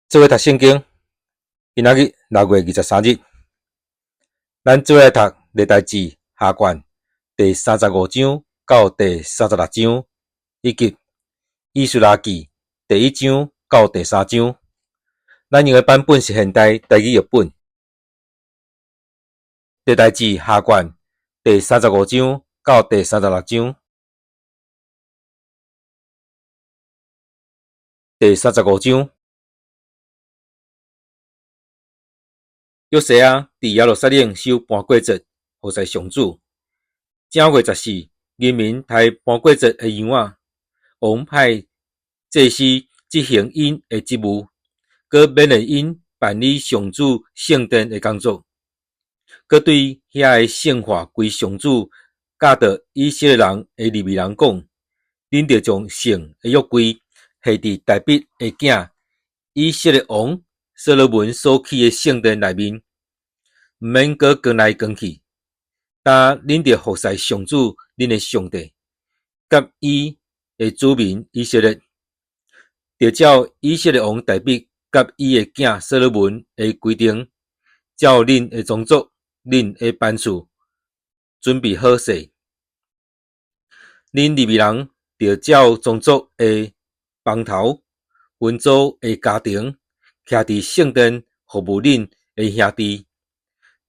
做伙讀聖經，今仔日6月23日，咱做伙來讀歷代志下卷第三十五章到第三十六章，以及以斯拉記第一章到第三章。咱用的版本是現代台語譯本。歷代志下卷第三十五章到第三十六章。第三十五章。約西亞佇耶路撒冷守盤過節，服侍上主。正月十四，人民抬盤過節的羊仔，王派祭司執行𪜶的職務，閣勉勵𪜶辦理上主聖殿的工作，閣對遐个聖化歸上主教導以色列人的利未人講：恁著將聖的約櫃下佇大衛的囝以色列王所羅門所起的聖殿內面，毋免閣扛來扛去。焦恁著服侍上主恁的上帝，佮伊的子民以色列，著照以色列王大衛佮伊的囝所羅門的規定，照恁的宗族、恁的班次準備好勢。恁利未人著照宗族的枋頭、分組的家庭，徛佇聖殿服務恁的兄弟，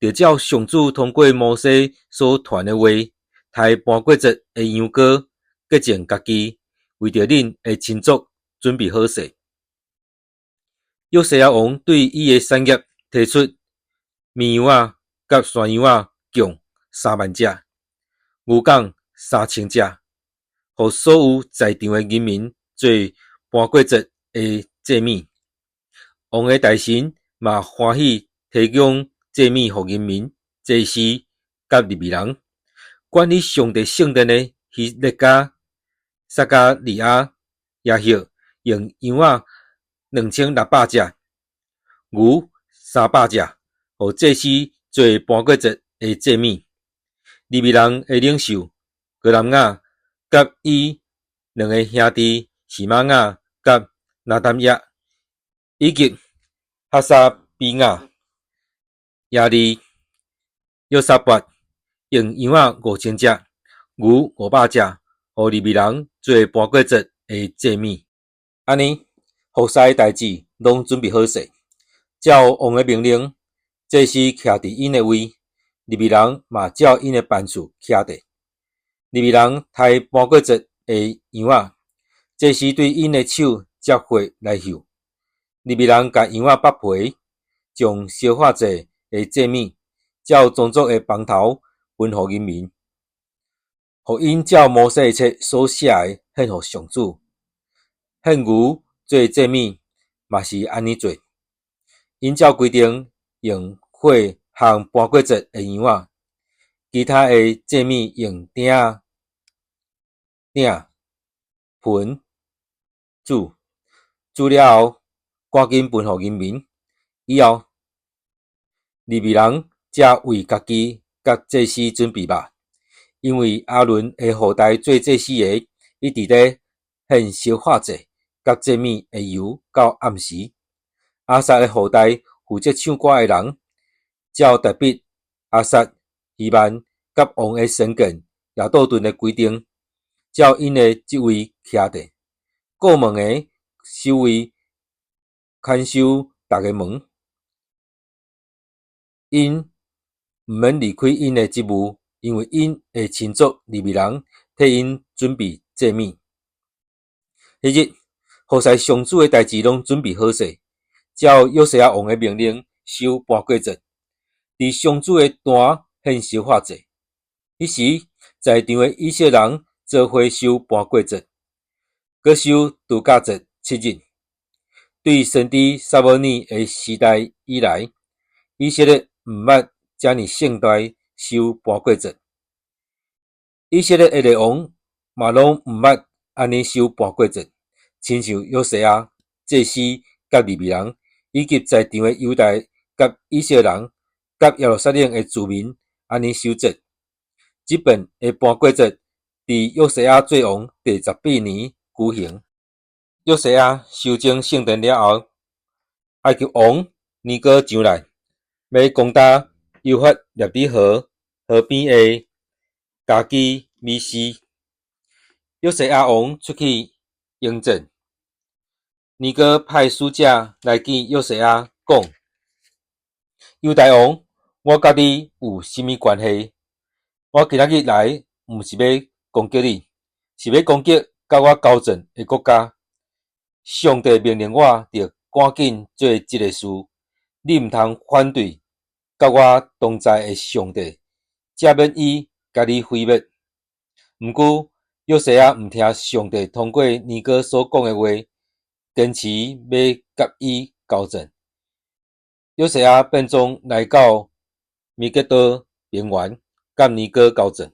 著照上主通過摩西所傳的話，抬盤過節的羊羔，潔淨家己，為著恁的親族準備好勢。約西亞王對伊的產業提出綿羊仔佮山羊仔共3萬隻，牛仝3000隻，予所有在場的人民做盤過節的祭物。王的大臣嘛歡喜提供祭物予人民、祭司佮利未人。管理上帝聖殿的希勒家、撒迦利亞、耶赫用羊仔2600隻，牛300隻，予祭司做盤過節的祭物。利未人的領袖哥南雅佮伊兩个兄弟示瑪雅佮拿但業，以及哈沙比雅、耶利、約沙法，用羊仔5000隻，牛500隻，予利未人做盤過節的祭物。按呢，服侍的代誌攏準備好勢，照王的命令，祭司徛佇𪜶的位，利未人嘛照𪜶的班次徛著。利未人抬盤過節的羊仔，祭司對𪜶的手接血來嗅。利未人共羊仔剝皮，將燒化祭的祭物照宗族的枋頭分予人民，予𪜶照摩西的冊所寫的獻予上主。獻牛做祭物嘛是按呢做，𪜶照規定用火烘盤過節的羊仔，其他的祭物用鼎仔、鼎、盆煮，煮了後，趕緊分予人民。以後，利未人才為家己佮祭司準備肉，因為亞倫的後代做祭司的，一直咧獻燒化祭佮祭物的油到暗時。亞薩的後代負責唱歌的人，照大衛、亞薩、希曼佮王的先見耶杜頓的規定，照𪜶的職位徛著。顧門的守衛看守逐个門，𪜶毋免離開𪜶的職務，因為𪜶的親族利未人替𪜶準備祭物。彼日，服侍上主的代誌攏準備好勢，照約西亞王的命令守盤過節，佇上主的壇獻燒化祭。彼時，在場的以色列人做伙守盤過節，閣守度假節7日。對先知撒母耳的時代以來，以色列毋捌遮爾盛大守盤過節。以色列的列王嘛攏毋捌按呢守盤過節，親像約西亞、祭司佮利未人，以及在場的猶大佮以色列人佮耶路撒冷的住民按呢守節。這遍的盤過節，佇約西亞做王第十八年舉行。約西亞修整聖殿了後，埃及王尼哥上來，欲攻打幼發拉底河河邊的迦基米施。約西亞王出去迎戰，尼哥派使者來見約西亞，講：猶大王，我佮你有啥物關係？我今仔日來，毋是欲攻擊你，是欲攻擊佮我交戰的國家。上帝命令我著趕緊做這个事，你毋通反對佮我同在的上帝，才免伊共你毀滅。毋過，約西亞毋聽上帝通過尼哥所講的話，堅持欲佮伊交戰。約西亞變裝來到米吉多平原，佮尼哥交戰。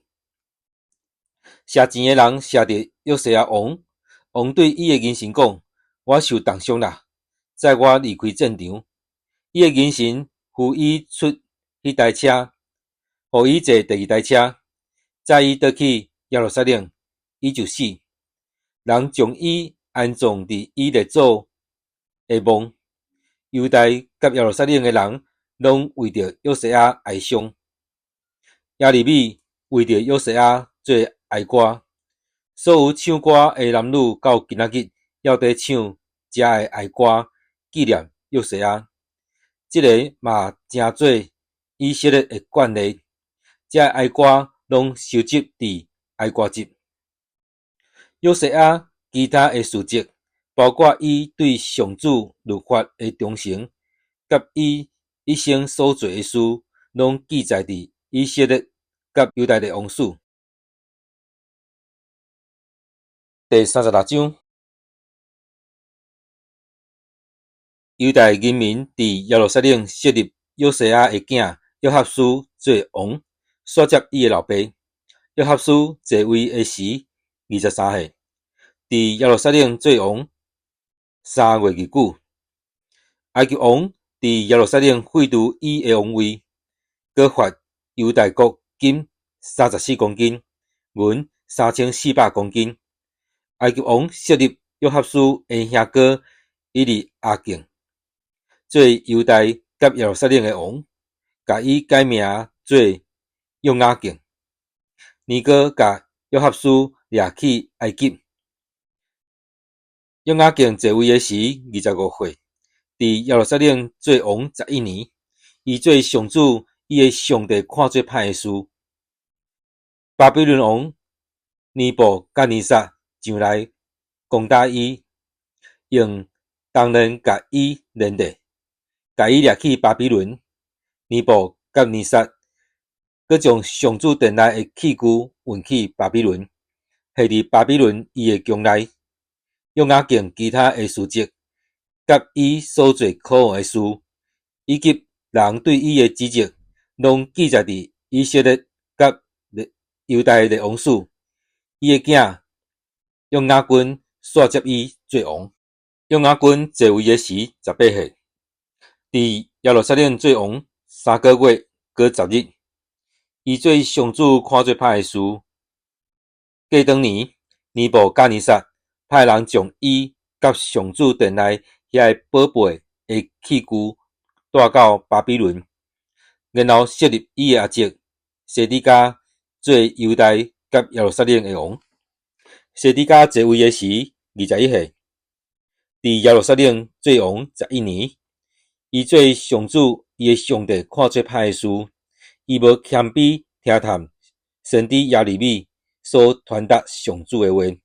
射箭的人射著約西亞王，王對伊的人臣講：我受重傷啦，載我離開戰場。伊的人臣扶伊出彼台車，予伊坐第二台車，載伊倒去耶路撒冷，伊就死。人將伊安葬佇伊列祖的墓。猶大佮耶路撒冷的人攏為著約西亞哀傷。耶利米為著約西亞做哀歌，所有唱歌的男女到今仔日猶佇唱遮个哀歌，紀念約西亞。這个嘛成做以色列的慣例，這个哀歌攏收集佇哀歌集。約西亞其他的事蹟，包括伊對上主律法的忠誠，佮伊一生所做的事，攏記載佇以色列佮猶大列王史。第36章，猶大人民佇耶路撒冷設立約西亞的囝約哈斯做王，紲接伊的老爸。約哈斯坐位的時，23歲，佇耶路撒冷做王3月日久。埃及王佇耶路撒冷廢除伊的王位，閣罰猶大國金34公斤，銀3400公斤。埃及王設立約哈斯的兄哥以利亞敬做猶大佮耶路撒冷的王，共伊改名做約雅敬。尼哥共約哈斯掠去埃及。約雅敬坐位的時，25歲，佇耶路撒冷做王11年。伊做上主伊的上帝看做歹的事。巴比倫王尼布甲尼撒上來攻打伊，用銅鏈共伊連著，共伊掠去巴比倫。尼布甲尼撒閣將上主殿內的器具運去巴比倫，下佇巴比倫伊的宮內。約雅敬其他的事蹟，佮伊所做可惡的事，以及人對伊的指責，攏記載佇以色列佮猶大列王史。伊的囝約雅斤紲接伊做王。約雅斤坐位的時，18歲，佇耶路撒冷做王3個月閣10日。伊做上主看做歹的事。過轉年，尼布甲尼撒派人將伊佮上主殿內遐个寶貝的器具帶到巴比倫，然後設立伊的阿叔西底家做猶大佮耶路撒冷的王。西底家坐位的時，21歲，佇耶路撒冷做王11年。伊做上主伊的上帝看做歹的事，伊無謙卑聽探先知耶利米所傳達上主的話。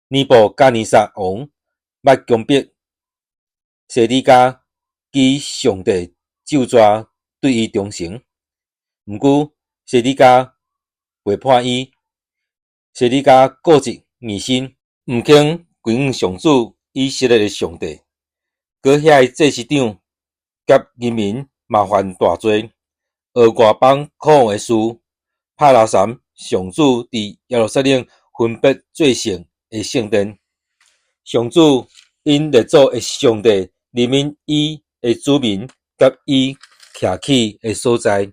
尼布甲尼撒王捌強迫西底家記上帝咒詛對伊忠誠，毋過西底家背叛伊。西底家固執硬心，毋肯歸向上主以色列的上帝。閣遐个祭司長佮人民嘛犯大罪，學外邦可惡的事，拍流潲上主佇耶路撒冷分別做聖的聖殿。上主𪜶列祖的上帝憐憫伊的子民佮伊徛起的所在，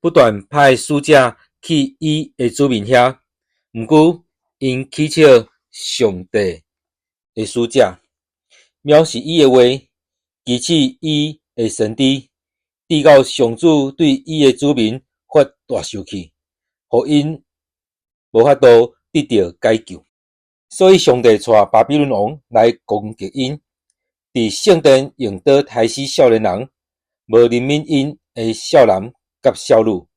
不斷派使者去伊的子民遐，毋過𪜶恥笑上帝的使者。藐視伊的話，譏刺伊的先知，直到上主對伊的子民發大受氣，予𪜶無法度得著解救。所以上帝帶巴比倫王來攻擊𪜶，佇聖殿用刀刣死少年人，無憐憫𪜶的少男佮少女，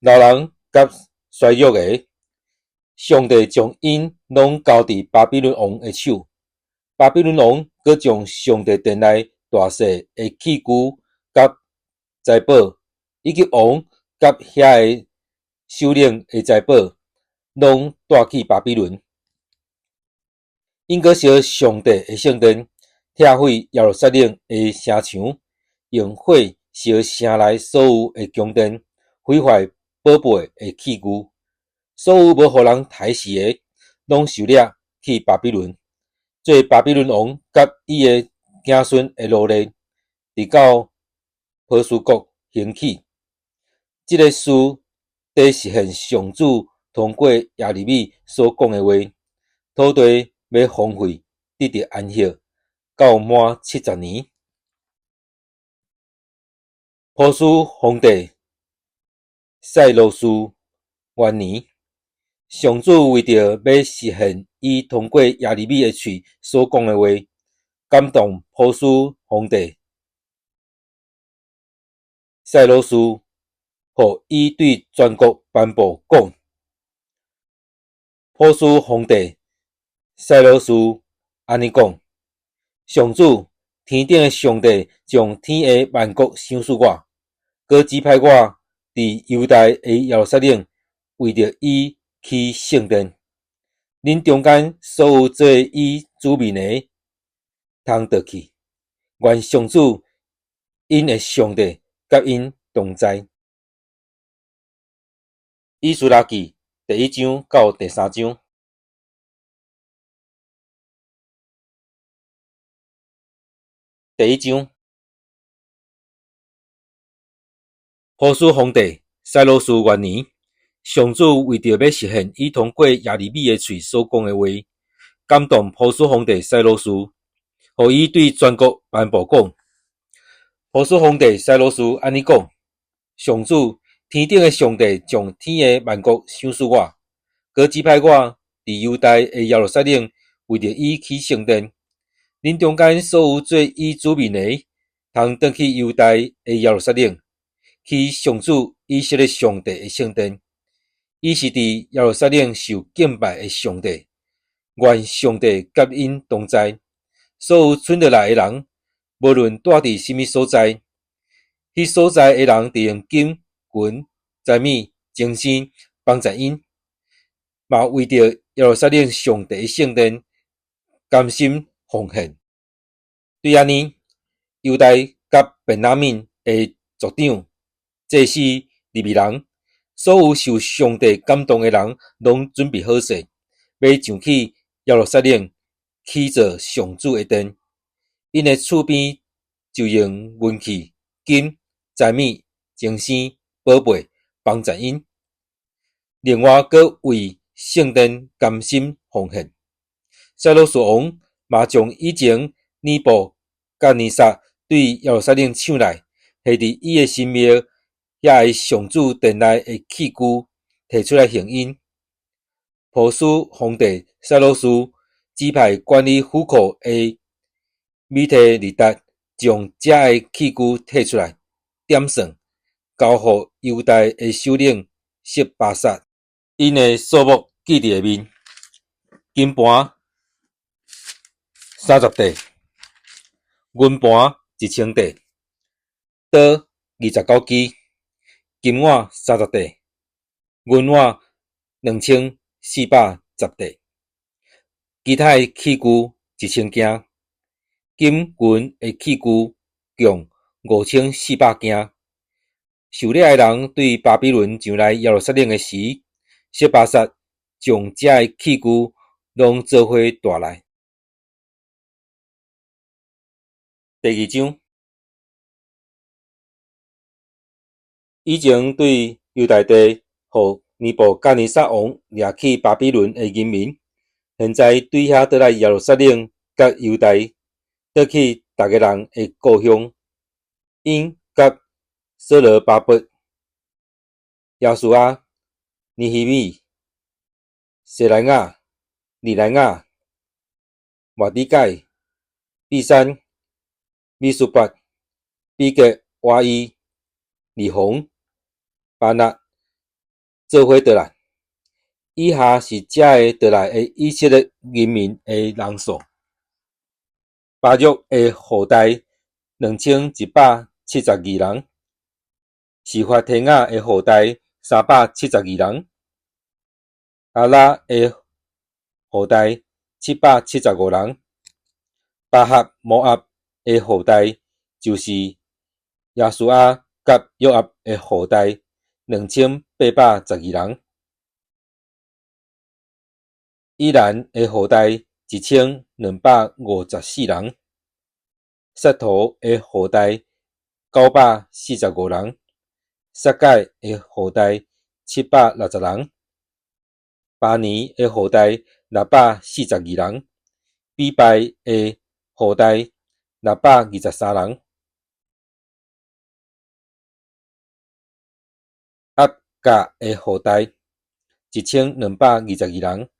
老人佮衰弱的。上帝將𪜶攏交佇巴比倫王的手。巴比倫王閣將上帝殿內大細的器具佮財寶，以及王佮遐个首領的財寶，攏帶去巴比倫。𪜶閣燒上帝的聖殿，拆毀耶路撒冷的城牆，用火燒城內所有的宮殿，毀壞寶貝的器具。所有無予人刣死的，攏受掠去巴比倫，做巴比倫王佮伊的子孫的奴隸，直到波斯國興起。這个事綴實現上主通過耶利米所講的話：土地欲荒廢，得著安息，到滿70年。波斯皇帝賽羅斯元年，上主為著欲實現伊通過耶利米的喙所講的話，感動波斯皇帝賽羅斯，予伊對全國頒布講：波斯皇帝賽羅斯按呢講：上主天頂的上帝將天下萬國賞賜我，閣指派我佇猶大的耶路撒冷為著伊起聖殿。恁中間所有做伊子民的，通倒去。願上主𪜶的上帝佮𪜶同在。以斯拉記第一章到第三章。第一章，波斯皇帝賽羅斯元年，上主為著欲實現伊通過耶利米的喙所講的話，感動波斯皇帝賽羅斯，予伊對全國頒布講：波斯皇帝賽羅斯按呢講，上主天頂的上帝將天下萬國賞賜我，閣指派我佇猶大的耶路撒冷為著伊起聖殿。恁中間所有做伊子民的，通轉去猶大的耶路撒冷，起上主以色列上帝的聖殿。伊是佇耶路撒冷受敬拜的上帝。願上帝佮𪜶同在。所有賰落來的人，無論蹛佇啥物所在，彼所在的人著用金銀財物精心幫助𪜶，嘛為著耶路撒冷上帝的聖殿甘心奉獻。對按呢，猶大佮便雅憫的族長、祭司、利未人，所有受上帝感動的人，攏準備好勢，欲上去耶路撒冷起造上主的殿。𪜶的厝邊就用銀器、金、財物、精牲、寶貝幫助𪜶。另外，閣為聖殿甘心奉獻。賽羅斯王嘛將以前尼布甲尼撒對耶路撒冷搶來，下佇伊的神廟遐个上主殿內的器具提出來還𪜶。波斯皇帝賽羅斯指派管理府庫的米提利達將遮个器具提出來點算，交予猶大的首領設巴薩。𪜶的數目記佇下面：金盤30塊，銀盤1000塊，刀29支，金碗30塊，銀碗2410塊，其他的器具1000件，金銀的器具共5400件。受掠的人對巴比倫上來耶路撒冷的時，設巴薩將遮个器具攏做伙帶來。第二章，以前對猶大地，予尼布甲尼撒王掠去巴比倫的人民，現在對遐倒來耶路撒冷佮猶大倒去逐家人的故鄉。𪜶佮所羅巴伯、耶書亞、尼希米、西萊雅、尼萊雅、末底改、比珊、米斯拔、比格瓦伊、利宏、巴拿做伙倒來。以下是遮个倒來的以色列人民的人數：巴錄的後代2172人，示法提雅的後代372人，亞拉的後代775人，巴哈摩押的後代就是耶書亞佮約押的後代2812人，以蘭的後代1254人，撒圖的後代945人，撒蓋的後代760人，巴尼的後代642人，比拜的後代623人，押甲的後代1222人，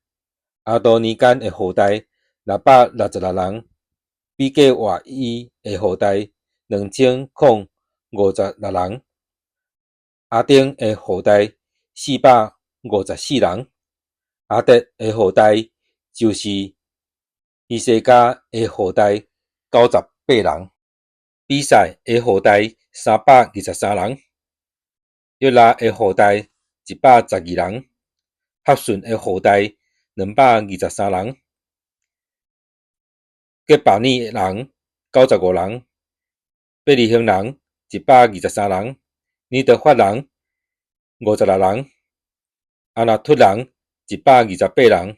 亞多尼干的後代666人，比格瓦伊的後代2056人，亞丁的後代454人，亞得的後代就是希西家的後代98人，比賽的後代323人，約拉的後代112人，哈順的後代223人，革巴耳人95人，伯利恆人123人，尼多法人56人，亞拿突人128人，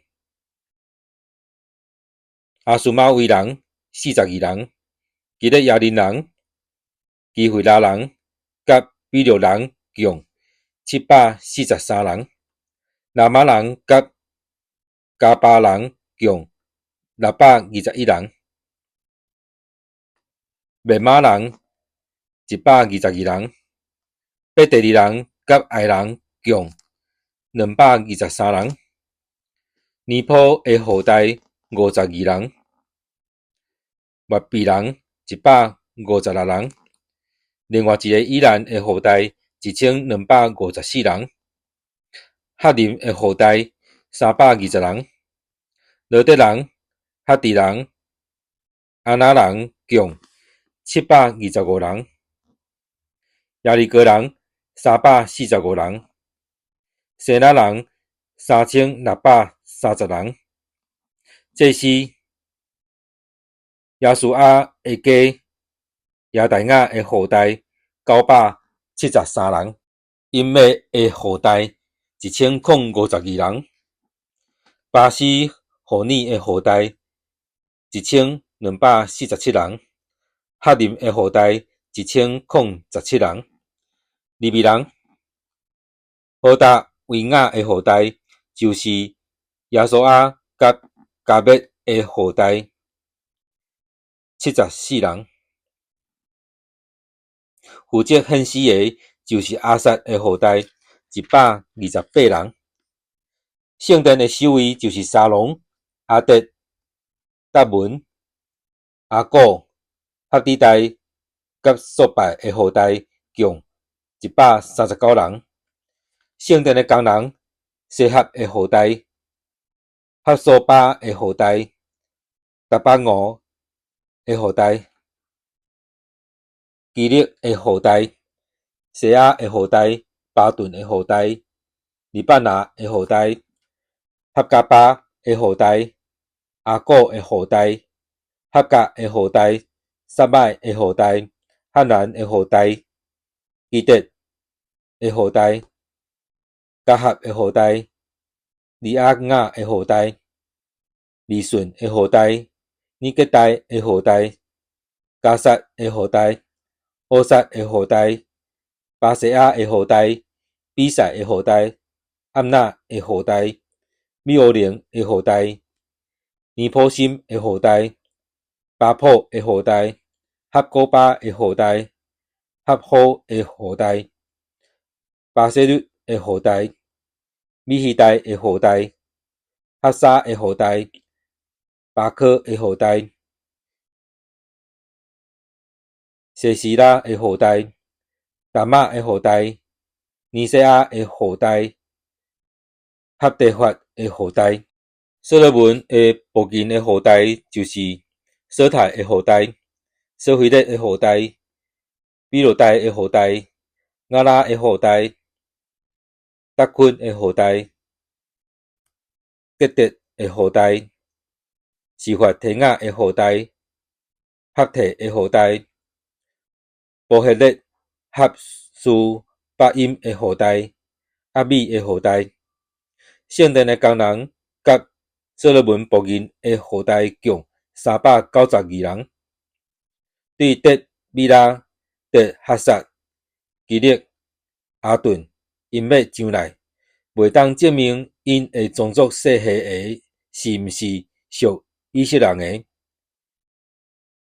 亞斯瑪威人42人，基列耶琳人、基腓拉人佮比錄人共743人，拉瑪人佮迦巴人共621人，密瑪人122人，伯特利人佮愛人共223人，尼波的後代52人，麥比人156人，另外一个以蘭的後代1254人，哈林的後代320人，羅得人、哈迪人、亞拿人共725人，耶利哥人345人，西拿人3630人。祭司耶書亞的家耶大雅的後代973人，音麥的後代1052人，巴斯戶珥的後代1247人，哈林的後代1017人，利未人何達維雅的後代就是耶書亞佮迦密的後代74人，負責獻詩的就是亞薩的後代128人，聖殿的守衛就是沙龍、亞得、達文、亞古、哈底大佮朔拜的後代共139人，聖殿的工人西合的後代、哈蘇巴的後代、達巴俄的後代、基勒的後代、西亞的後代、巴頓的後代、利巴拿的後代、哈加巴的後代、亞古的後代、哈甲的後代、撒麥的後代、哈蘭的後代、基得的後代、加合的後代、利亞雅的後代、利順的後代、尼吉代的後代、迦薩的後代、烏撒的後代、巴西亞的後代、比賽的後代、暗納的後代、米烏寧的後代、尼普心的後代、巴普的後代，合古巴的後代，合戶的後代，巴洗律的後代，米希大的後代，哈沙的後代，巴柯的後代，西西拉的後代，達瑪的後代，尼西亞的後代，合提法的後代。所羅門的僕人的後代就是瑣太的後代、瑣斐勒的後代、比羅大的後代、亞拉的後代、達坤的後代、吉德的後代、示法提雅的後代、哈提的後代、波赫勒哈斯巴音的後代、阿米的後代。聖殿的工人佮所羅門僕人的後代共392人。對得米拉、得哈薩、基勒、阿頓，𪜶欲上來，袂當證明𪜶的宗族世系的是毋是屬以色列人的。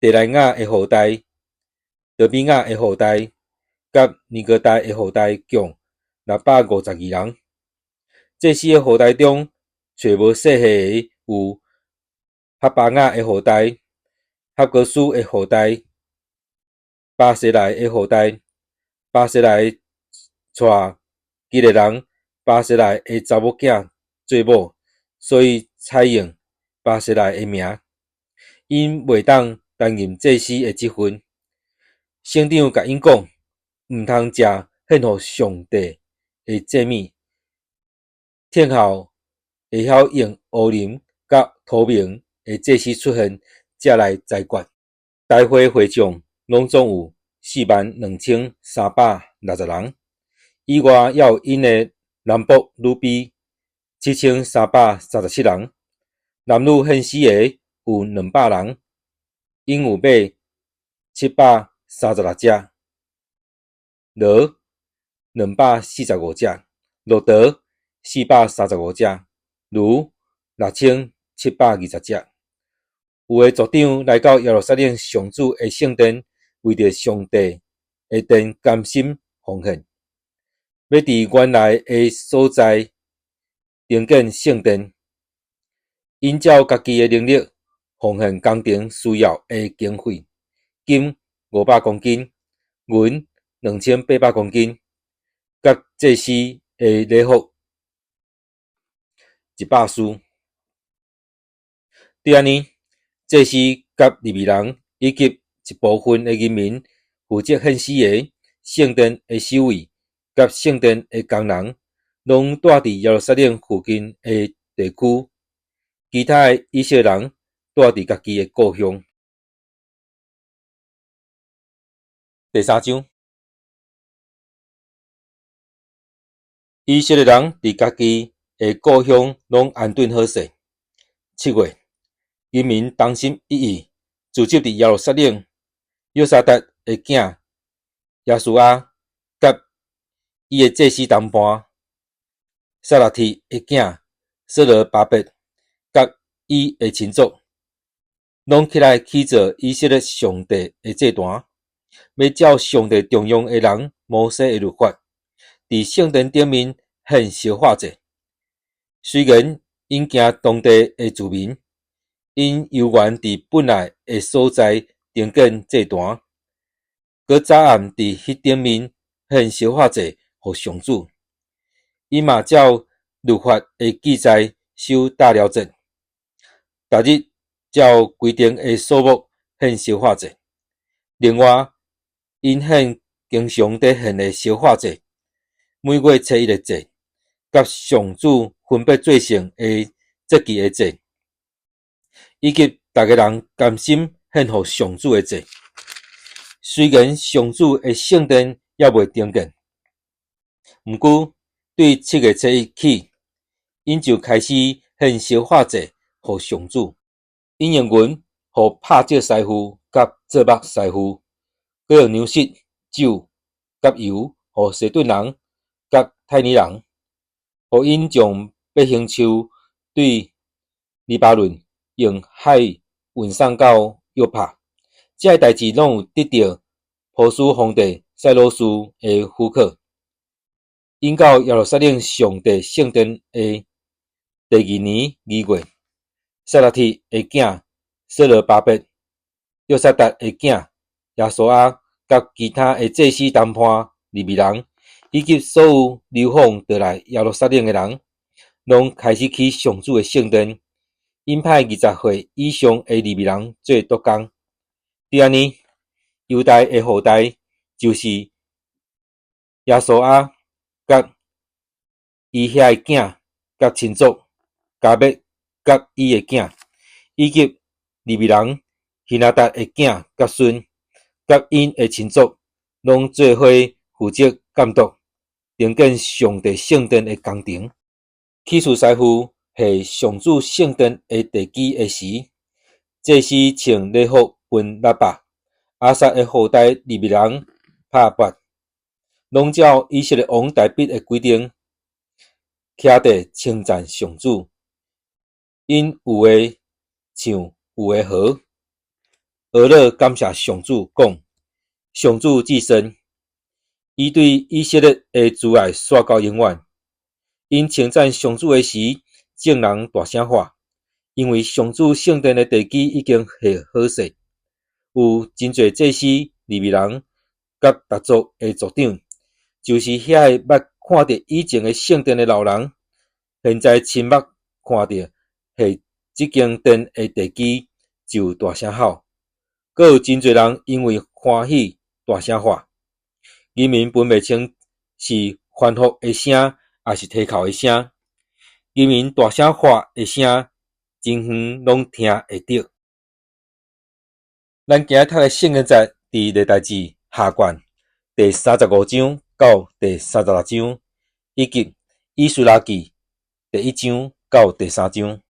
提萊雅的後代、多比雅的後代、佮尼哥大的後代共652人。祭司的後代中，揣無世系的有哈巴雅的後代、哈哥斯的後代、巴西萊的後代。巴西萊娶基列人巴西萊的查某囝做某，所以採用巴西萊的名。𪜶袂當擔任祭司的職分。省長共𪜶講，毋通食獻予上帝的祭物，聽候會曉用烏林佮土明的祭司出現，才來裁決。大會會眾攏總有42,360人，以外猶有𪜶的男僕女婢7337人，男女獻死的有200人，𪜶有馬736隻，驢245隻，駱駝435隻，驢6720隻。有的族長來到耶路撒冷上主的聖殿，為著上帝的殿甘心奉獻，欲佇原來的所在重建聖殿。𪜶照家己的能力奉獻工程需要的經費，金500公斤，銀2800公斤，佮祭司的禮服100束。對按呢，祭司佮利未人以及一部分的人民負責獻死的、聖殿的守衛佮聖殿的工人，攏蹛佇耶路撒冷附近的地區。其他的以色列人蹛佇家己的故鄉。第三章，以色列人佇家己的故鄉攏安頓好勢。7月，人民同心一意，聚集佇耶路撒冷。約沙達的囝耶書亞佮伊的祭司同伴，撒拉鐵的囝所羅巴伯佮伊的親族，攏起來起造以色列上帝的祭壇，欲照上帝重用的人摩西的律法，佇聖殿頂面獻燒化祭。雖然𪜶驚當地的住民，𪜶猶原佇本來的所在重建祭壇，閣早暗佇彼頂面獻燒化祭予上主。𪜶嘛照律法的記載守大了節，逐日照規定的數目獻燒化祭。另外，𪜶獻經常佇獻的燒化祭，每月初一的祭，佮上主分別做聖的節期的祭，以及逐个人甘心獻予上主的祭。雖然上主的聖殿猶未重建，毋過對7月初一起，𪜶就開始獻燒化祭予上主。𪜶用銀予拍石師傅佮做木師傅，閣用糧食、酒佮油予西頓人佮泰爾人，予𪜶將百杏樹對黎巴嫩用海運送到約約帕。這个代誌攏有得著波斯皇帝賽魯斯的許可。𪜶到耶路撒冷上帝聖殿的第二年2月，撒拉鐵的囝所羅巴伯、約薩達的囝耶書亞，佮其他的祭司同伴利未人，以及所有流放倒來耶路撒冷的人，攏開始起上主的聖殿。𪜶派20歲以上的利未人做督工。佇按呢，猶大的後代就是耶書亞佮伊遐的囝佮親族，迦密佮伊的囝，以及利未人希拿達的囝佮孫，佮𪜶的親族，攏做伙負責監督重建上帝聖殿的工程。起初師傅下上主聖殿的地基的時，祭司穿禮服歕喇叭，亞薩的後代利未人拍鈸，攏照以色列王大衛的規定，徛佇稱讚上主。𪜶有的唱，有的和，呵咾感謝上主，講：上主至聖，伊對以色列的慈愛紲到永遠。𪜶稱讚上主的時，眾人大聲喊，因為上主聖殿的地基已經下好勢。有真濟祭司、利未人佮逐族的族長，就是遐个捌看著以前的聖殿的老人，現在親目看著下這間殿的地基，就大聲吼。閣有真濟人因為歡喜大聲喊，人民分袂清是歡呼的聲，抑是啼哭的聲。人民大聲喊的聲，真遠攏聽會著。咱今日讀的聖經節佇歷代志下卷第35章到第36章，以及以斯拉記第1章到第3章。